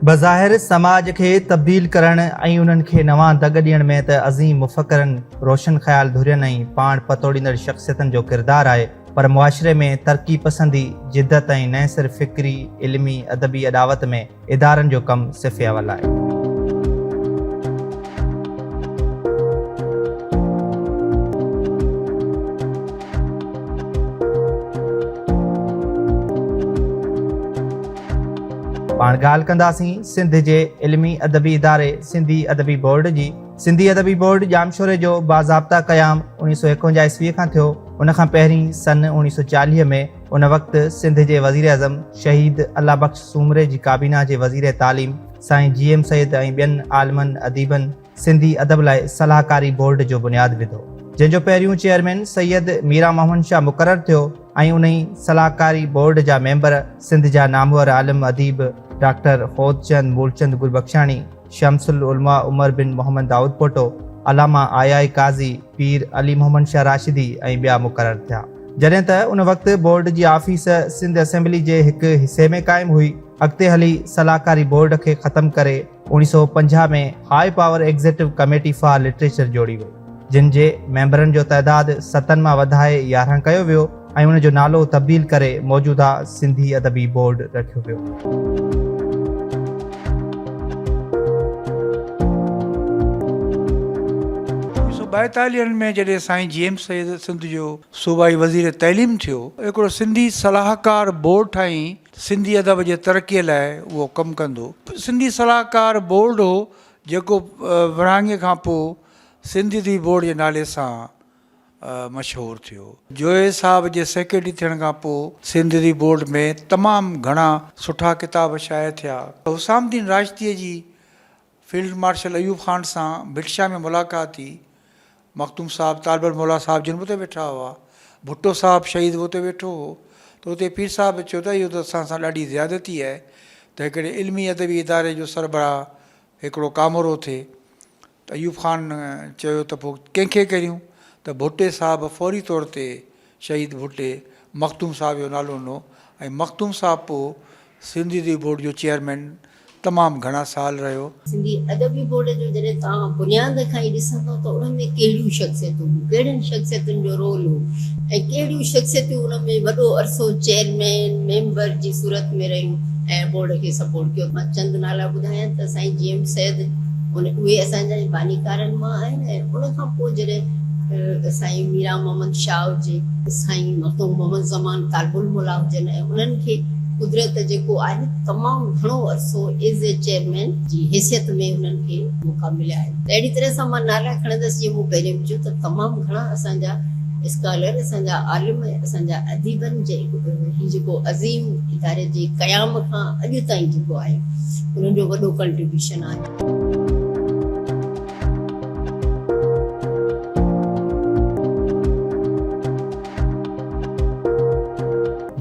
بظاهر سماج کي تبديل ڪرڻ ۽ انهن کي نوان دڳ ڏيڻ ۾ ته عظيم مفڪرن، روشن خيال ڌرين ۽ پاڻ پتوڙيندڙ شخصيتن جو ڪردار آهي پر معاشري ۾ ترقي پسندي، جدت ۽ نئين سر فڪري، علمي، ادبي اڏاوت ۾ ادارن جو ڪم صف اول آهي. پاڻ ڳالهه ڪنداسين سنڌ جي علمي ادبي اداري سنڌي ادبي بورڊ جي. سنڌي ادبي بورڊ ڄامشوري جو باضابطا قيام 1951 عيسويء کان ٿيو. ان کان پهرين سن 1940 ۾ ان وقت سنڌ جي وزيراعظم شهيد الله بخش سومري جي ڪابينا جي وزير تعليم سائين جي ايم سيد ۽ ٻين عالمن اديبن سنڌي ادب لاء صلاحڪاري بورڊ جو بنياد وڌو، جنهن جو پهريون چيئرمين سيد ميران محمد شاهه مقرر ٿيو ۽ انهي صلاحڪاري بورڊ جا ميمبر سنڌ جا نامور عالم اديب ڊاڪٽر هوتچند مولچند گربخشاڻي، شمس العلماء عمر بن محمد دائودپوٽو، علامه آء آء قاضي، پير علي محمد شاهه راشدي ۽ ٻيا مقرر ٿيا. جڏهن ته ان وقت بورڊ جي آفيس سنڌ اسيمبلي جي هڪ حصي ۾ قائم هئي. اڳتي هلي صلاحڪاري بورڊ کي ختم ڪري 1950 ۾ high power executive committee for literature جوڙي وئي، جن جي ميمبرن جو تعداد ستن مان وڌائي 11 ڪيو ويو ۽ ان جو نالو تبديل ڪري موجوده سنڌي ادبي بورڊ رکيو ويو. اڻويهه سؤ ٻائيتاليهن ۾ جڏهن سائين جي ايم سيد سنڌ جو صوبائي وزير تعليم ٿيو، هڪڙو سنڌي صلاحڪار بورڊ ٺاهيائين سنڌي ادب جي ترقيء لاء اهو ڪم ڪندو. سنڌي صلاحڪار بورڊ هو، جيڪو ورهاڱي کان پوء سنڌي ادبي بورڊ جي نالي سان مشهور ٿيو. جويي صاحب جي سيڪريٽري ٿيڻ کان پوء سنڌي ادبي بورڊ ۾ تمام گهڻا سٺا ڪتاب شايع ٿيا. حسام الدين راشديء جي فيلڊ مارشل ايوب خان سان ڀٽ شاهه ۾ ملاقات ٿي. مخدوم صاحب طالب الموليٰ صاحب جن به اتي ويٺا هئا. ڀٽو صاحب شهيد به اتي ويٺو هو ته اتي پير صاحب چيو ته اهو ته اسان سان ڏاڍي زيادتي آهي ته هڪڙي علمي ادبي اداري جو سربراهه هڪڙو ڪامورو ٿئي ته ايوب خان چيو ته پوء ڪنهن کي ڪريون ته ڀٽي صاحب فوري طور تي شهيد ڀٽي مخدوم صاحب جو نالو ڏنو ۽ مخدوم صاحب پوء سنڌي ادبي بورڊ جو چيئرمين تمام گهڻا سال رهيو. سنڌي ادبي بورڊ جو جڏهن توهان بنياد کان ئي ڏسندو ته ان ۾ ڪهڙيون شخصيتون هيون، ڪهڙين شخصيتن جو رول هو ۽ ڪهڙيون شخصيتيون ان ۾ وڏو عرصو چيئرمين، ميمبر جي صورت ۾ رهيون ۽ بورڊ کي سپورٽ ڪيو. مان چند نالا ٻڌايان ته سائين جي ايم سيد اهي اسان جا بانيڪارن مان آهن ۽ ان کان پوء جڏهن سائين ميران محمد شاهه هجي، سائين مخدوم محمد زمان طالب الموليٰ هجن ۽ انهن کي قدرت جيڪو آهي تمام گهڻو عرصو ايز اي چيئرمين جي حيثيت ۾ انهن کي موقعا مليا آهن ته اهڙي طرح سان مان نالا کڻندس جيئن مون پهرين به چيو ته تمام گهڻا اسان جا اسڪالر اسان جا عالم ۽ اسان جا اديبن جي هي جيڪو عظيم اداري جي قيام کان اڄ تائين جيڪو آهي انهن جو وڏو ڪنٽريبيوشن آهي.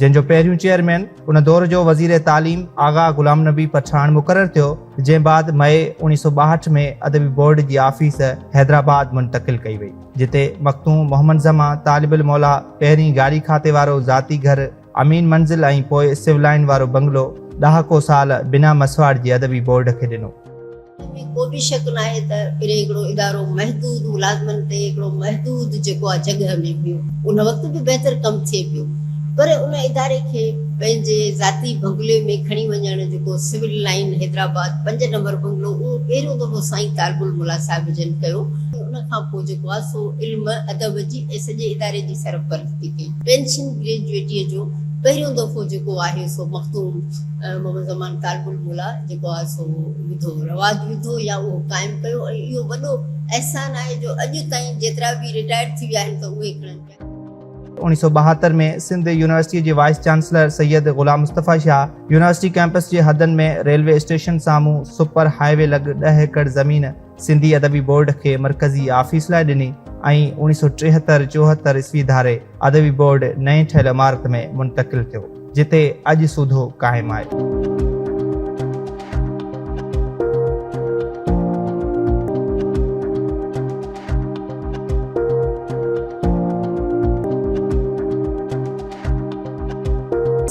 جنهن جو پهريون چيئرمين ان دور جو وزير تعليم آغا غلام نبي پٺاڻ مقرر ٿيو، جنهن بعد مئي 1962 ۾ ادبي بورڊ جي آفيس حيدرآباد منتقل ڪئي وئي، جتي مخدوم محمد زمان طالب الموليٰ پهرين گاڏي کاتي وارو ذاتي گهر امين منزل ۽ پوء سول لائين وارو بنگلو ڏهاڪو سال بنا مسواڙ جي ادبي بورڊ کي ڏنو. ان ۾ ڪو به شڪ ناهي ته پهرين هڪڙو ادارو محدود ملازمن تي هڪڙو محدود جيڪو آهي جڳهه ۾ هيو ان وقت به بهتر ڪم ٿئي پيو پر ان اداري کي پنهنجي ذاتي بنگلي ۾ کڻي وڃڻ جيڪو سول لائين حيدرآباد پنج نمبر بنگلو اهو پهريون دفعو سائين طالب الموليٰ صاحب جن ڪيو ۽ ان کان پوء جيڪو آهي سو علم ادب جي ۽ سڄي اداري جي سرپرستي ڪئي. پينشن گريجوئيٽيء جو پهريون دفعو جيڪو آهي سو مخدوم محمد زمان طالب الموليٰ جيڪو آهي سو وڌو، رواج وڌو يا اهو قائم ڪيو ۽ اهو وڏو احسان آهي جو اڄ تائين جيترا به رٽائرڊ ٿي ويا آهن ته اهي کڻن پيا. 1972 ۾ سنڌ يونيورسٽيء جي vice chancellor Syed Ghulam Mustafa Shah university campus جي حدن ۾ ريلوي اسٽيشن سامهون سپر هاء وي لڳ ڏهه ايڪڙ زمين سنڌي ادبي بورڊ کي مرڪزي آفيس لاء ڏني ۽ 1973 74 عيسوي ڌاري ادبي بورڊ نئين ٺهيل عمارت ۾ منتقل ٿيو، جتي اڄ سوڌو قائم آهي.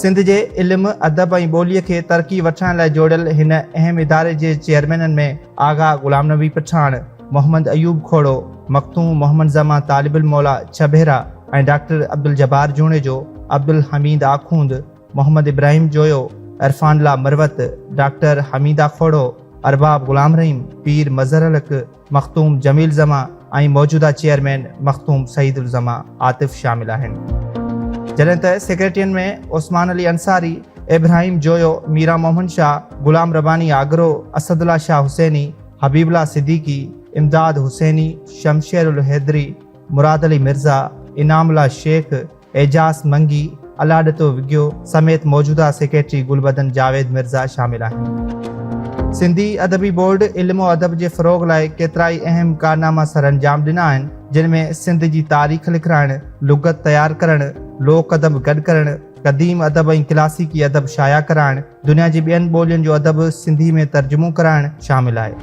سنڌ جي علم، ادب ۽ ٻوليء کي ترقي وٺرائڻ لاء جوڙيل هن اهم اداري جي چيئرمينن ۾ آغا غلام نبي پٺاڻ، محمد ايوب کوڙو، مخدوم محمد زمان طالب الموليٰ ڇهه ڀيرا ۽ ڊاڪٽر عبدالجبار جوڻيجو، عبدالحميد آخوند، محمد ابراهيم جويو، عرفان الله مروت، ڊاڪٽر حميده کوڙو، ارباب غلام رحيم، پير مظهر الحق، مخدوم جميل زمان ۽ موجوده چيئرمين مخدوم سعيد الزمان عاطف شامل آهن. جڏهن ته سيڪريٽرين ۾ عثمان علي انصاري، ابراهيم جويو، ميران محمد شاهه، غلام رباني آگرو، اسد الله شاهه حسيني، حبيب الله صديقي، امداد حسيني، شمشير الحيدري، مراد علي مرزا، انعام الله شيخ، اعجاز منگي، الاڏتو وگهيو سميت موجوده سيڪريٽري گلبدن جاويد مرزا شامل آهن. سنڌي ادبي بورڊ علم و ادب جي فروغ لاء ڪيترائي اهم ڪارناما سرانجام ڏنا آهن، جن ۾ سنڌ جي تاريخ لکرائڻ، لغت تيار ڪرڻ، لوڪ ادب گڏ ڪرڻ، قديم ادب ۽ ڪلاسيڪي ادب شايع ڪرائڻ، دنيا جي ٻين ٻولين جو ادب سنڌي ۾ ترجمو ڪرائڻ شامل آهي.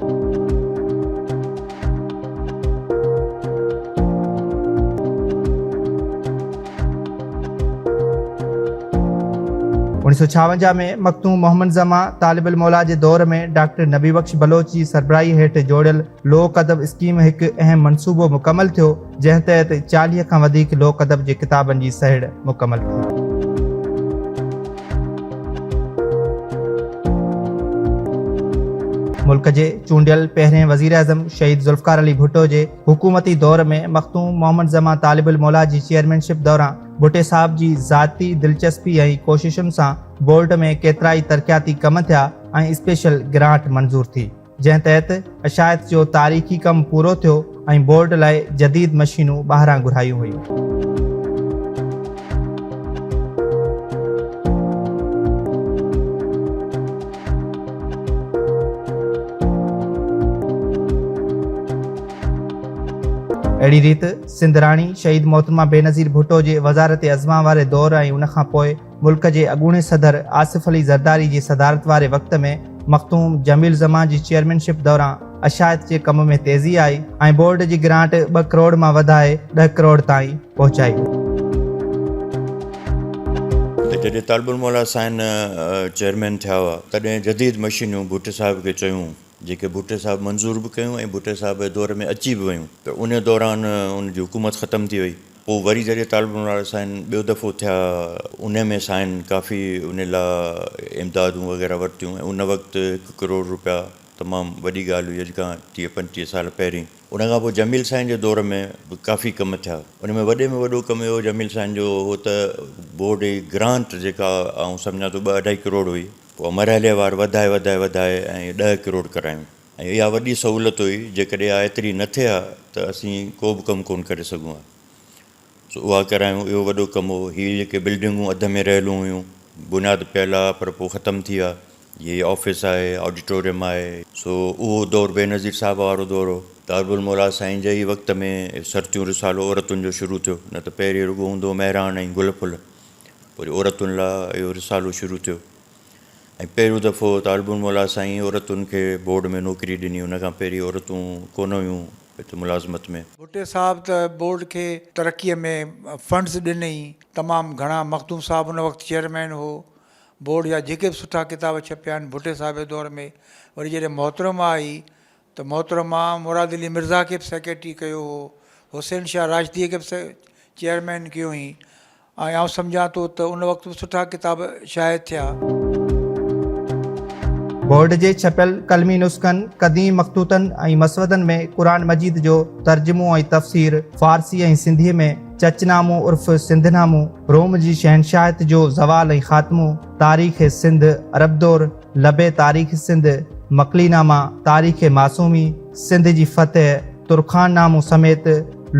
اوڻيھ سؤ ڇاونجاھ ۾ مخدوم محمد زمان طالب الموليٰ جي دور ۾ ڊاڪٽر نبي بخش بلوچ جي سربراهي هيٺ جوڙيل لوڪ ادب اسڪيم هڪ اهم منصوبو مڪمل ٿيو، جنهن تحت 40 کان وڌيڪ لوڪ ادب جي ڪتابن جي سهيڙ مڪمل ٿي. ملڪ جي چونڊيل پهرين وزيراعظم شهيد ذوالفقار علي ڀٽو جي حڪومتي دور ۾ مخدوم محمد زمان طالب الموليٰ جي چيئرمين شپ دوران ڀٽي صاحب جي ذاتي دلچسپي ۽ ڪوششن سان بورڊ ۾ ڪيترائي ترقياتي ڪم ٿيا ۽ اسپيشل گرانٽ منظور ٿي، جنهن تحت اشاعت جو تاريخي ڪم پورو ٿيو ۽ بورڊ لاء جديد مشينون ٻاهران گهرايون ويون. اهڙي ريت سنڌ راڻي شهيد محترمه بينظير ڀٽو جي وزارت عظميٰ واري دور ۽ ان کان پوء ملڪ جي اڳوڻي صدر آصف علي زرداري جي صدارت واري وقت ۾ مخدوم جميل زمان جي چيئرمين شپ دوران اشاعت جي ڪم ۾ تيزي آئي ۽ بورڊ جي گرانٽ 2 ڪروڙ مان وڌائي 10 ڪروڙ تائين پهچائي وئي. ته جڏهن طالب الموليٰ سائين چيئرمين ٿيا هئا تڏهن جديد مشينون ڀٽي صاحب کي چيون جيڪي ڀٽي صاحب منظور به ڪيون ۽ ڀٽي صاحب جي دور ۾ اچي به ويون ته ان دوران ان جي حڪومت ختم ٿي وئي پوء وري جڏهن طالب الموليٰ سائين ٻيو دفعو ٿيا ان ۾ سائين ڪافي ان لاء امدادون وغيره ورتيون ۽ ان وقت 1 ڪروڙ روپيا تمام وڏي ڳالهه هئي اڄ کان 30 35 سال پهرين. ان کان پوء جميل سائين جي دور ۾ به ڪافي ڪم ٿيا. ان ۾ وڏي ۾ وڏو ڪم اهو جميل سائين جو هو ته بورڊ جي گرانٽ جيڪا آئون سمجهان ٿو ٻه اڍائي ڪروڙ هئي اها مرحلي وار وڌائي وڌائي وڌائي ۽ 10 ڪروڙ ڪرايون ۽ اها وڏي سهولت هئي جيڪڏهن اها ايتري نه ٿئي ها ته اسين ڪو به ڪم ڪونه ڪري سگهون ها. سو اها ڪرايون اهو وڏو ڪم هو. هي جيڪي بلڊنگون اڌ ۾ رهيلون هيون بنياد پيل ها پر پوء ختم ٿي ويا. هي آفيس آهي، آڊيٽوريم آهي. سو اهو دور بينظير صاحب وارو دور هو. طالب الموليٰ سائين جي ئي وقت ۾ سرتيون رسالو عورتن جو شروع ٿيو. نه ته پهرين رڳو هوندو هو مهراڻ ۽ گل ڦل. پوء وري عورتن لاء اهو رسالو شروع ٿيو ۽ پهريون دفعو طالب الموليٰ سائين عورتن کي بورڊ ۾ نوڪري ڏني. ان کان پهرين عورتون ڪونه هيون هت ملازمت ۾. ڀٽي صاحب ته بورڊ کي ترقيء ۾ فنڊز ڏنئي تمام گهڻا. مخدوم صاحب ان وقت چيئرمين هو. بورڊ جا جيڪي به سٺا ڪتاب ڇپيا آهن ڀٽي صاحب جي دور ۾. وري جڏهن محترمه آئي ته محترمه مراد علي مرزا کي به سيڪريٽري ڪيو هو، حسين شاهه راشديء کي به چيئرمين ڪيو هئين ۽ آئون سمجهان ٿو ته ان وقت به سٺا ڪتاب شايع ٿيا. بورڊ جي ڇپيل قلمي نسخن، قديم مخطوطن ۽ مسودن ۾ قرآن مجيد جو ترجمو ۽ تفسير فارسي ۽ سنڌيء ۾، چچ نامو عرف سنڌ نامو، روم جي شهنشاهيت جو زوال ۽ خاتمو، تاريخ سنڌ، عرب دور، لبي تاريخ سنڌ، مڪلي ناما، تاريخ معصومي، سنڌ جي فتح، ترخان نامو سميت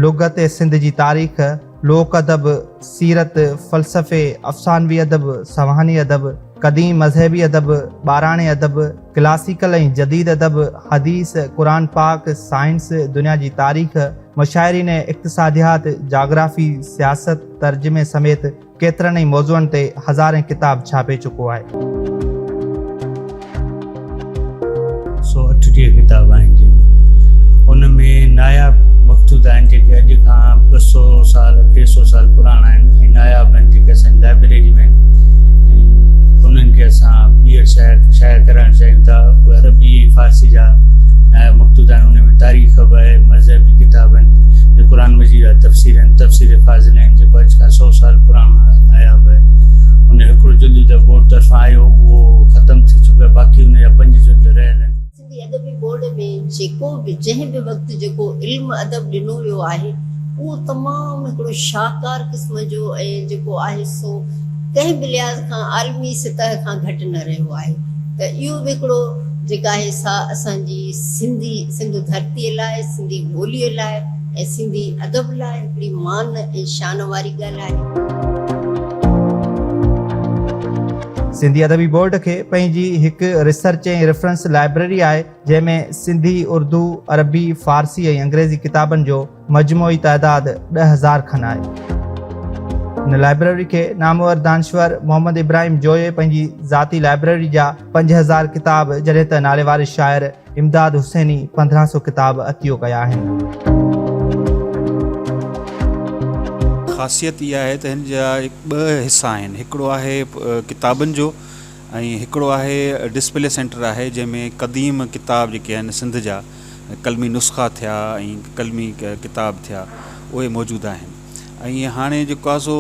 لغت سنڌ جي تاريخ، لوڪ ادب، سيرت، فلسفي، افسانوي ادب، سوانحي ادب، قديم مذهبي ادب، ٻاراڻي ادب، ڪلاسيڪل ۽ جديد ادب، حديث، قرآن پاڪ، سائنس، دنيا جي تاريخ، مشاهيرين اقتصاديات، جاگرافي، سياست، ترجمي سميت ڪيترن ئي موضوعن تي هزارين ڪتاب ڇاپي چڪو آهي. 138 ڪتاب آهن جنهن ۾ ان ۾ ناياب مخطوط آهن جيڪي اڄ کان 200 سال 300 سال پراڻا آهن ۽ ناياب آهن جيڪي اسان جي لائبريري ۾ آهن. شايع شايع ڪرائڻ چاهيون ٿا. اهي عربي ۽ فارسي جا ناياب مخطوطا آهن. انهن ۾ تاريخ به آهي، مذهبي ڪتاب آهن، جيئن قرآن مجيد جا تفسير آهن، تفسير فاضل آهن، جيڪو اڄ کان سئو سال پراڻو ناياب آهي. ان جو هڪڙو جلد ته بورڊ طرفان آيو، اهو ختم ٿي چڪو آهي، باقي ان جا پنج جلد رهيل آهن. سنڌي ادبي بورڊ ۾ جيڪو به جنهن به وقت جيڪو علم ادب ڏنو ويو آهي اهو تمام هڪڙو شاهڪار قسم جو ۽ جيڪو آهي سو ڪنهن به لحاظ کان عالمي سطح کان گهٽ نه رهيو آهي ته اهو به هڪڙو جيڪا آهي سا اسان جي سنڌي سنڌ ڌرتي لاء سنڌي ٻولي لاء ۽ سنڌي ادب لاء هڪڙي مان ۽ شان واري ڳالهه آهي. سنڌي ادبي بورڊ کي پنهنجي هڪ ريسرچ ۽ ريفرنس لائبريري آهي، جنهن ۾ سنڌي، اردو، عربي، فارسي ۽ انگريزي ڪتابن جو مجموعي تعداد 10,000 کن آهي. هن لائبريري کي نامور دانشور محمد ابراهيم جويي پنهنجي ذاتي لائبريري جا 5000 ڪتاب جڏهن ته ناليواري شاعر امداد حسيني 1500 ڪتاب عطيو ڪيا آهن. خاصيت اها آهي ته هن جا ٻه حصا آهن، هڪڙو آهي ڪتابن جو ۽ هڪڙو آهي ڊسپلي سينٽر آهي جنهن ۾ قديم ڪتاب جيڪي آهن سنڌ جا قلمي نسخا ٿيا ۽ قلمي ڪتاب ٿيا اهي موجود آهن ۽ هاڻي جيڪو آهي سو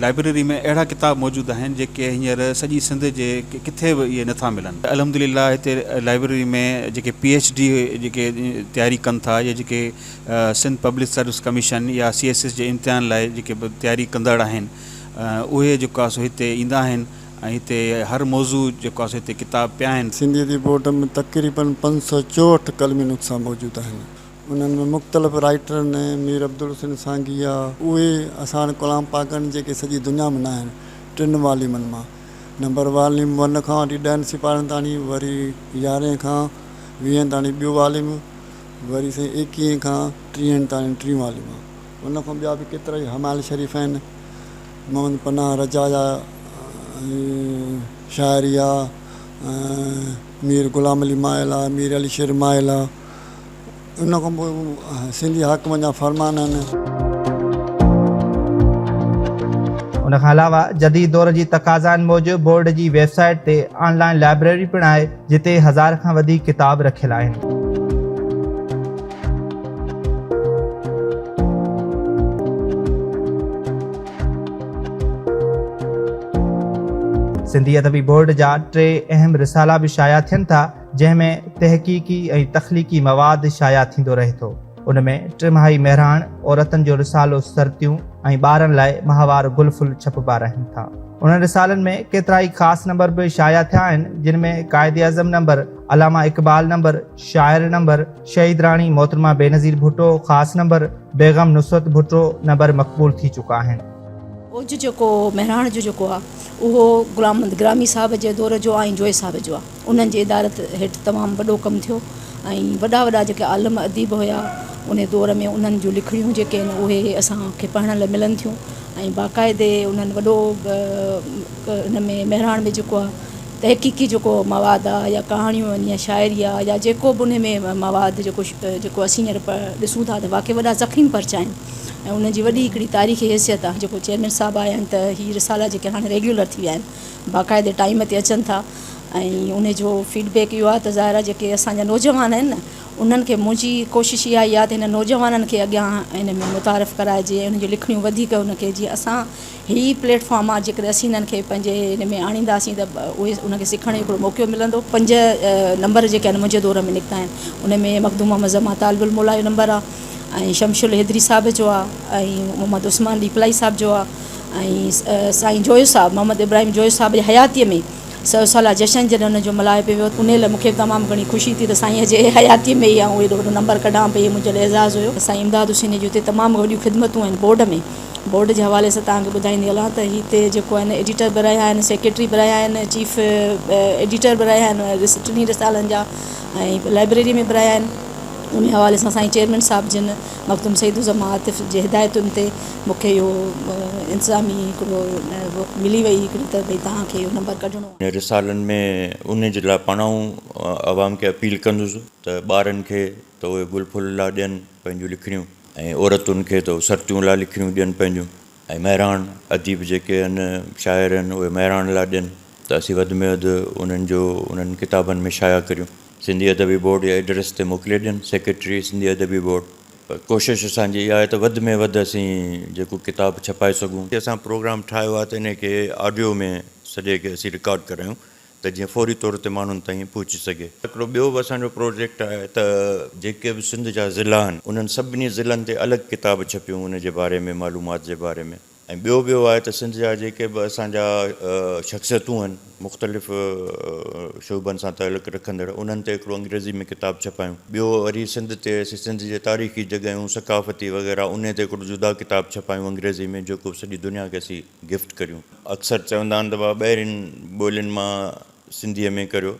لائبريري ۾ اهڙا ڪتاب موجود آهن جيڪي هينئر سڄي سنڌ جي ڪٿي به اهي نٿا ملن الحمد لله هتي لائبريري ۾ جيڪي پي ايڇ ڊي جيڪي تياري ڪن ٿا يا جيڪي سنڌ پبلڪ سروس ڪميشن يا سي ايس ايس جي امتحان لاء جيڪي به تياري ڪندڙ آهن اهي جيڪو آهي سو هتي ايندا آهن ۽ هتي هر موضوع جيڪو آهي سو هتي ڪتاب پيا آهن. سنڌي ادبي بورڊ ۾ تقريباً 564 قلمي نسخا موجود آهن. انهن ۾ مختلف رائيٽرن مير عبدالحسين سانگي آ اهي اسان وٽ ڪلام پاڪ آهن جيڪي سڄي دنيا ۾ ناهن ٽن واليمن مان نمبر واليم ون کان وٺي ڏهن سپارن تاڻي وري يارهين کان ويهن تاڻي ٻيو واليم وري سائين ايڪيهين کان ٽيهن تاڻي ٽيون واليم آ ان کان ٻيا به ڪيترا ئي حمائل شريف آهن محمد پناهه رجا جا شاعري آ مير غلام علي مائل آ مير علي شير مائل آ. ان کان پوء سنڌي حاڪمن جا فرمان آهن. ان کان علاوه جديد دور جي تقاضائن موجب بورڊ جي ويب سائيٽ تي آن لائين لائبريري پڻ آهي جتي هزار کان وڌيڪ ڪتاب رکيل آهن. سنڌي ادبي بورڊ جا ٽي اهم رسالا به شايع ٿين ٿا. جنهن ۾ تحقيقي ۽ تخليقي مواد شايع ٿيندو رهي ٿو. ان ۾ ٽماهي مهراڻ، عورتن جو رسالو سرتيون ۽ ٻارن لاء ماهوار گل ڦل ڇپبا رهن ٿا. انهن رسالن ۾ ڪيترائي خاص نمبر به شايع ٿيا آهن، جن ۾ قائداعظم نمبر، علامه اقبال نمبر، شاعر نمبر، شهيد راڻي محترمه بينظير ڀٽو خاص نمبر، بيگم نصرت ڀٽو نمبر مقبول ٿي چڪا آهن. اوج جيڪو مهراڻ جو جيڪو آ اهو غلام محمد گرامي صاحب جي دور جو آ ۽ جويي صاحب جو آ. انهن جي ادارت هيٺ تمام وڏو ڪم ٿيو ۽ وڏا وڏا جيڪي عالم اديب هيا ان دور ۾ انهن جون لکڻيون جيڪي آهن اهي اسان کي پڙهڻ لاء ملن ٿيون ۽ باقاعدي انهن وڏو ان ۾ مهراڻ ۾ جيڪو آهي تحقيقي جيڪو مواد آهي يا ڪهاڻيون آهن يا شاعري آهي يا جيڪو به ان ۾ مواد جيڪو جيڪو اسين هينئر ڏسون ٿا ته واقعي وڏا ضخيم پرچا آهن ۽ انهن جي وڏي هڪڙي تاريخي حيثيت آهي جيڪو چيئرمين صاحب آيا آهن ته هي رسالا جيڪي هاڻي ريگيولر ٿي ويا آهن باقاعدي ٽائيم تي اچن ٿا ۽ انهي جو فيڊ بيڪ اهو آهي ته ظاهر آهي جيڪي اسان جا نوجوان آهن نه انهن کي منهنجي ڪوشش اها ئي آهي ته هن نوجوانن کي اڳيان هن ۾ متعارف ڪرائجي ۽ انهن جون لکڻيون وڌيڪ ان کي جيئن اسان هي پليٽ فارم آهي جيڪڏهن اسين انهن کي پنهنجي هن ۾ آڻينداسين ته اهي انهن کي سکڻ جو هڪڙو موقعو ملندو. پنج نمبر جيڪي آهن منهنجي دور ۾ نڪتا آهن ان ۾ مخدوم محمد زمان طالب الموليٰ جو نمبر آهي ۽ شمش الحيدري صاحب جو آهي ۽ محمد عثمان ڏيپلائي صاحب جو آهي ۽ سائين جويو صاحب محمد ابراهيم جويو صاحب جي حياتيء ۾ سئو سالا جشن جڏهن ان جو ملهايو پيو ويو انهيء لاء مون کي به تمام گهڻي خوشي ٿي ته سائينء جي حياتيء ۾ ئي آئون ايڏو وڏو نمبر ڪڍان پئي اهو منهنجي لاء اعزاز هيو. سائين امداد حسينيء جون هتي تمام وڏيون خدمتون آهن بورڊ ۾ بورڊ جي حوالي سان توهان کي ٻڌائيندي هلان ته هتي جيڪو آهن ايڊيٽر به رهيا آهن سيڪريٽري به رهيا آهن چيف ايڊيٽر به رهيا آهن ٽنهي رسالن جا ۽ لائبريري ۾ به رهيا آهن انهيء حوالي سان سائين چيئرمين صاحب جن مخدوم سعيد الزمان عاطف جي هدايتن تي مون کي اهو انتظامي هڪڙو ملي وئي هڪڙي ته ڀئي توهان کي اهو نمبر ڪڍڻو آهي. رسالن ۾ انهي جي لاء پاڻ آئون عوام کي اپيل ڪندس ته ٻارن کي ته اهي گل ڦل لاء ڏين پنهنجون لکڻيون ۽ عورتن کي ته اهي سرتيون لاء لکڻيون ڏين پنهنجون ۽ مهراڻ اديب جيڪي آهن شاعر آهن اهي مهراڻ لاء ڏين. ته اسين وڌ ۾ وڌ انهن جو انهن ڪتابن ۾ شايع ڪريون. سنڌي ادبي بورڊ جي ايڊريس تي موڪلي ڏين، سيڪريٽري سنڌي ادبي بورڊ. پر ڪوشش اسان جي اها آهي ته وڌ ۾ وڌ اسين جيڪو ڪتاب ڇپائي سگهون. اسان پروگرام ٺاهيو آهي ته انهي کي آڊيو ۾ سڄي کي اسين رڪارڊ ڪرايون ته جيئن فوري طور تي ماڻهن تائين پهچي سگهي. هڪڙو ٻيو به اسان جو پروجيڪٽ آهي ته جيڪي به سنڌ جا ضلعا آهن انهن سڀني ضلعن تي الڳ ڪتاب ڇپيون ان جي باري ۾ معلومات جي باري ۾ ۽ ٻيو به اهو آهي ته سنڌ جا جيڪي به اسان جا شخصيتون آهن مختلف شعبن سان تعلق رکندڙ انهن تي هڪڙو انگريزي ۾ ڪتاب ڇپايون. ٻيو وري سنڌ تي اسين سنڌ جي تاريخي جڳهيون ثقافتي وغيره انهي تي هڪڙو جدا ڪتاب ڇپايون انگريزي ۾ جيڪو سڄي دنيا کي اسين گفٽ ڪريون. اڪثر چوندا آهن ته بابا ٻاهرين ٻولين مان سنڌيء ۾ ڪريو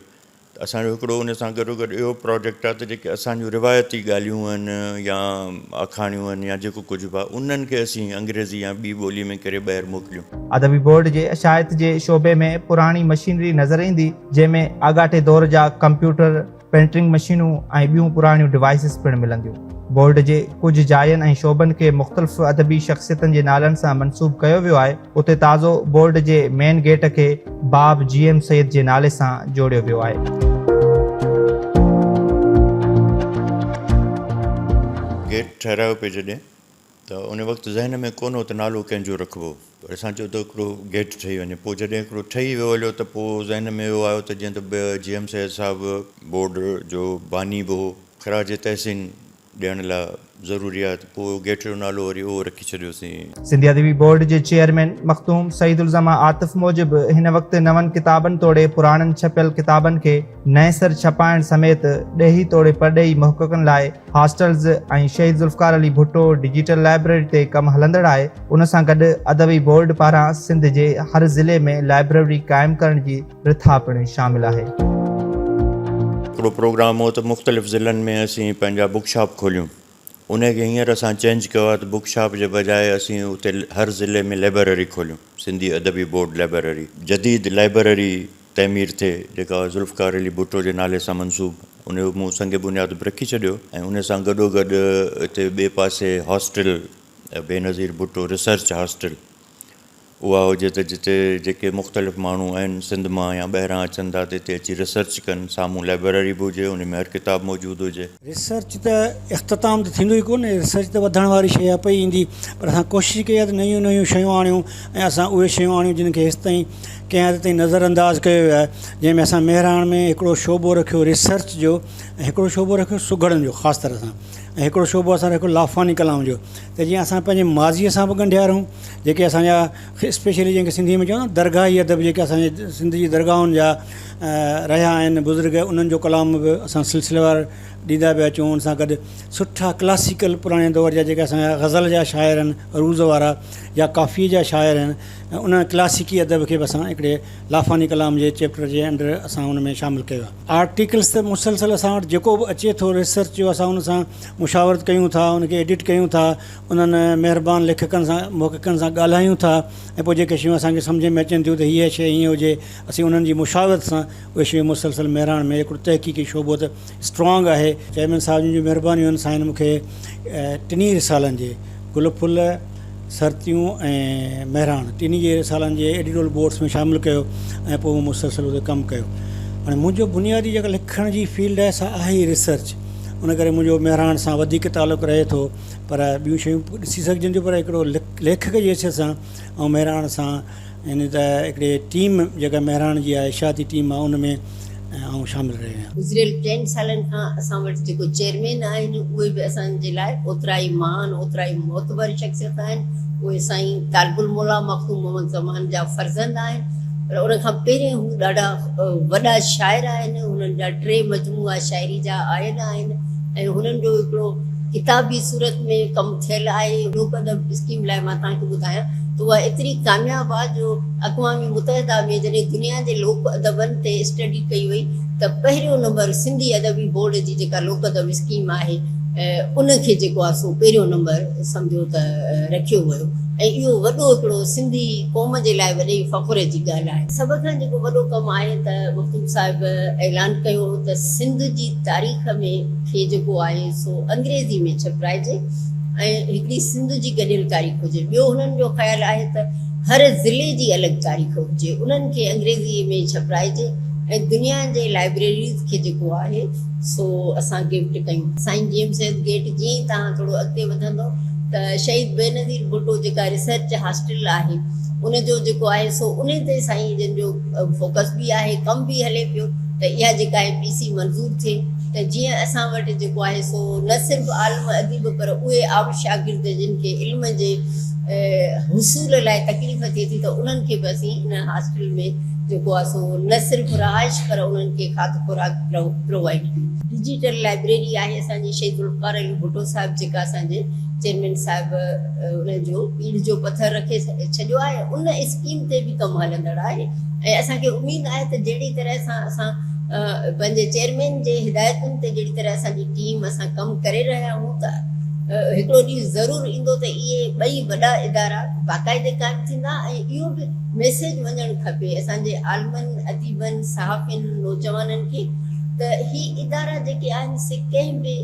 ته اسان جو هڪڙو ان سان گڏوگڏ اهو پراجيڪٽ آهي ته جيڪي اسان جون روايتي ڳالهيون آهن يا آکاڻيون آهن يا جيڪو ڪجهه به آهي انهن کي اسين انگريزي يا ٻي ٻولي ۾ ڪري ٻاهر موڪليون. ادبي بورڊ جي اشاعت جي شعبي ۾ پراڻي مشينري نظر ايندي جنهن ۾ آڳاٽي دور جا ڪمپيوٽر، پرنٽنگ مشينون ۽ ٻيون پراڻيون ڊوائيسز پڻ ملنديون. بورڊ جي ڪجهه جاين ۽ شعبن کي مختلف ادبي شخصيتن جي نالن سان منسوب ڪيو ويو آهي. اتي تازو بورڊ جي مين گيٽ کي باب جي ايم سيد جي نالي سان جوڙيو ويو آهي. گيٽ ٺهرايو پئي جڏهن ته ان وقت ذهن ۾ ڪونه هو ته نالو ڪنهن جو رکبو پر اسان چيو ته هڪڙو گيٽ ٺهي وڃي پوء جڏهن هڪڙو ٺهي ويو هليو ته پوء ذهن ۾ اهو آيو ته جيئن ته جي ايم سيد صاحب بورڊ جو باني به هو خراج تحسين ڏيڻ لاء ضروري آهي ته پوء گيٽ جو نالو وري اهو رکي ڇڏيوسين. سنڌي ادبي بورڊ جي چيئرمين مخدوم سعيد الزمان عاطف موجب هن وقت نون ڪتابن توڙي پراڻن ڇپيل ڪتابن کي نئين سر ڇپائڻ سميت ڏيهي توڙي پرڏيهي محققن لاء هاسٽلز ۽ شهيد ذوالفقار علي ڀٽو ڊجيٽل لائبريري تي ڪم هلندڙ آهي ان سان گڏ ادبي بورڊ پاران سنڌ جي هر ضلعي ۾ لائبريري قائم ڪرڻ جي رٿا پڻ شامل آهي. هڪڙو پروگرام هو ته مختلف ضلعن ۾ اسين پنهنجا بڪ شاپ کوليون. انهي کي هينئر اسان چينج ڪيو آهي ته بڪ شاپ جي بجاء اسين اتي هر ضلعي ۾ لئبرري کوليون، سنڌي ادبي بورڊ لئبرري. جديد لئبرري تعمير ٿئي جيڪا ذوالفقار علي ڀٽو جي نالي سان منسوب ان جو مون سنگ بنياد به رکي ڇڏيو ۽ ان سان گڏوگڏ اتي ٻئي پاسي hostel Benazir Bhutto research hostel اها هجي ته جتي جيڪي مختلف ماڻهو آهن سنڌ مان يا ٻاهران اچن ٿا ته هتي اچي ريسرچ ڪن، سامهون لائبرري به هجي ان ۾ هر ڪتاب موجود هجي. ريسرچ ته اختتام ته ٿيندو ئي ڪونه، ريسرچ ته وڌڻ واري شيء آهي پئي ايندي پر اسان ڪوشش ڪئي آهي ته نيون نيون شيون آڻيون ۽ اسان اهي شيون آڻيون جن کي هيستائين ڪنهن حد تائين نظر انداز ڪيو ويو آهي جنهن ۾ اسان مهراڻ ۾ هڪڙو شعبو رکيو ريسرچ جو ۽ هڪڙو شعبو رکيو سگهڙن جو خاص طرح سان ۽ هڪڙو شعبو اسان رکيو لافاني ڪلام جو ته جيئن اسان پنهنجي ماضيء سان به ڳنڍيا رهون جيڪي اسان جا اسپيشلي جنهن کي سنڌيء ۾ چوندا آهن درگاهي ادب جيڪي اسان جي سنڌ جي درگاهن جا رهيا آهن بزرگ انهن جو ڪلام به اسان سلسليوار ڏيندا پيا اچون ان سان گڏ سٺا ڪلاسيڪل پراڻي دور جا جيڪي اسان جا غزل جا شاعر آهن عروض وارا يا ڪافيء جا شاعر آهن ان ڪلاسيڪي ادب کي به اسان هڪڙي لافاني ڪلام جي چيپٽر جي انڊر اسان ان ۾ شامل ڪيو آهي. آرٽيڪلس ته مسلسل اسان وٽ جيڪو به اچي ٿو ريسرچ جو اسان ان سان مشاورت ڪيون ٿا ان کي ايڊٽ ڪيون ٿا انهن مهربان ليکڪن سان محققن سان ڳالهايون ٿا ۽ پوء جيڪي شيون اسان کي سمجهه ۾ اچن ٿيون ته هيء شيء هيئن هجي اسين انهن جي مشاورت سان اهي شيون مسلسل مهراڻ ۾ هڪڙو تحقيقي شعبو ته اسٽرانگ آهي. چيئرمين صاحب جن جون مهربانيون آهن سائين مون کي ٽنهي رسالن جي گل ڦل، سرتيون ۽ مهراڻ ٽنهي جي رسالن جي ايڊيٽوريل بورڊس ۾ شامل ڪيو ۽ پوء مون مسلسل اتي ڪم ڪيو. هاڻي منهنجو بنيادي جيڪا لکڻ جي فيلڊ آهي سا آهي ئي ريسرچ ان ڪري منهنجو مهراڻ سان وڌيڪ تعلق رهي ٿو پر ٻيون شيون به ڏسي سگهجن ٿيون پر هڪڙو ليکڪ جي حيثيت سان آئون مهراڻ سان يعني ته هڪڙي ٽيم جيڪا مهراڻ جي آهي اشاعتي ٽيم آهي ان ۾ آئون شامل رهيو آهيان. گذريل چئن سالن کان اسان وٽ جيڪو چيئرمين آهن اهي به اسان جي لاء اوترا ئي مهان اوترا ئي معتبر شخصيت آهن. اهي سائين طالب الموليٰ مخدوم محمد زمان جا فرزند آهن پر ان کان پهرين هو ڏاڍا وڏا شاعر آهن. هنن جا ٽي مجموعا شاعري جا آيل آهن ۽ هنن جو هڪڙو ڪتابي صورت ۾ ڪم ٿيل آهي. لوڪ ادب اسڪيم لاء مان توهان کي ٻڌايان ته اها ايتري ڪامياب آهي جو اقوام متحده ۾ جڏهن دنيا جي لوڪ ادبن تي اسٽڊي ڪئي وئي ته پهريون نمبر سنڌي ادبي بورڊ جي جيڪا لوڪ ادب اسڪيم آهي ان کي جيڪو آهي سو پهريون نمبر سمجهو ته رکيو ويو ۽ اهو وڏو هڪڙو سنڌي قوم جي لاء وڏي فخر جي ڳالهه آهي. سڀ کان جيڪو وڏو ڪم آهي ته مخدوم صاحب اعلان ڪيو هو ته سنڌ جي تاريخ ۾ کي جيڪو آهي سو انگريزي ۾ ڇپرائجي ۽ هڪڙي سنڌ جي گڏيل تاريخ هجي. ٻيو هنن جو خيال آهي ته هر ضلعي جي الڳ تاريخ هجي انهن کي انگريزي ۾ ڇپرائجي ۽ دنيا جي لائبريريز کي جيڪو آهي سو اسان گفٽ ڪيون. سائين جي ايم سيد گيٽ جيئن ئي توهان ٿورو اڳتي وڌندو ته شهيد بينظير ڀٽو جيڪا ريسرچ هاسٽل آهي ان جو جيڪو آهي سو انهي تي سائين جن جو فوڪس به آهي ڪم به هلي پيو ته اها جيڪا آهي پي سي منظور ٿئي ته جيئن اسان وٽ جيڪو آهي سو نه صرف عالم اديب پر اهي عام شاگرد جن کي علم جي حصول لاء تڪليف ٿئي ٿي ته انهن کي به اسين ان هاسٽل ۾ جيڪو آهي سو نه صرف رهائش پر انهن کي کاڌ خوراڪ پرووائيڊ ڪيون. ڊجيٽل لائبريري آهي اسان جي شهيد ذوالفقار علي ڀٽو صاحب جيڪا اسان جي چيئرمين صاحب ان جو پيڙهه جو پٿر رکي ڇڏيو آهي ان اسڪيم تي به ڪم هلندڙ آهي ۽ اسان کي اميد آهي ته جهڙي طرح سان اسان پنهنجي چيئرمين جي هدايتن تي جهڙي طرح اسان جي ٽيم اسان ڪم ڪري رهيا آهيون ته هڪڙو ڏينهن ضرور ايندو ته اهي ٻئي وڏا ادارا باقاعدي قائم ٿيندا ۽ اهو به ميسيج وڃڻ کپي اسان جي عالمن، اديبن، صحافين، نوجوانن کي ته هي ادارا جيڪي آهن سي ڪنهن به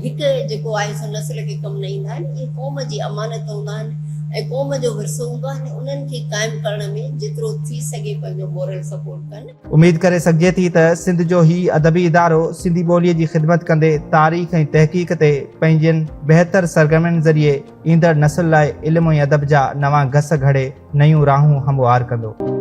هڪ جيڪو آهي سو نسل کي ڪم نه ايندا آهن، اهي قوم جي امانت هوندا آهن ۽ قوم جو ورثو هوندو آهن انهن کي قائم ڪرڻ ۾ جيترو ٿي سگهي پنهنجو مورل سپورٽ ڪن. اميد ڪري سگهجي ٿي ته سنڌ جو هي ادبي ادارو سنڌي ٻوليء جي خدمت ڪندي تاريخ ۽ تحقيق تي پنهنجين بهتر سرگرمين ذريعي ايندڙ نسل لاء علم ۽ ادب جا نوان گس گهڙي نيون راهون هموار ڪندو.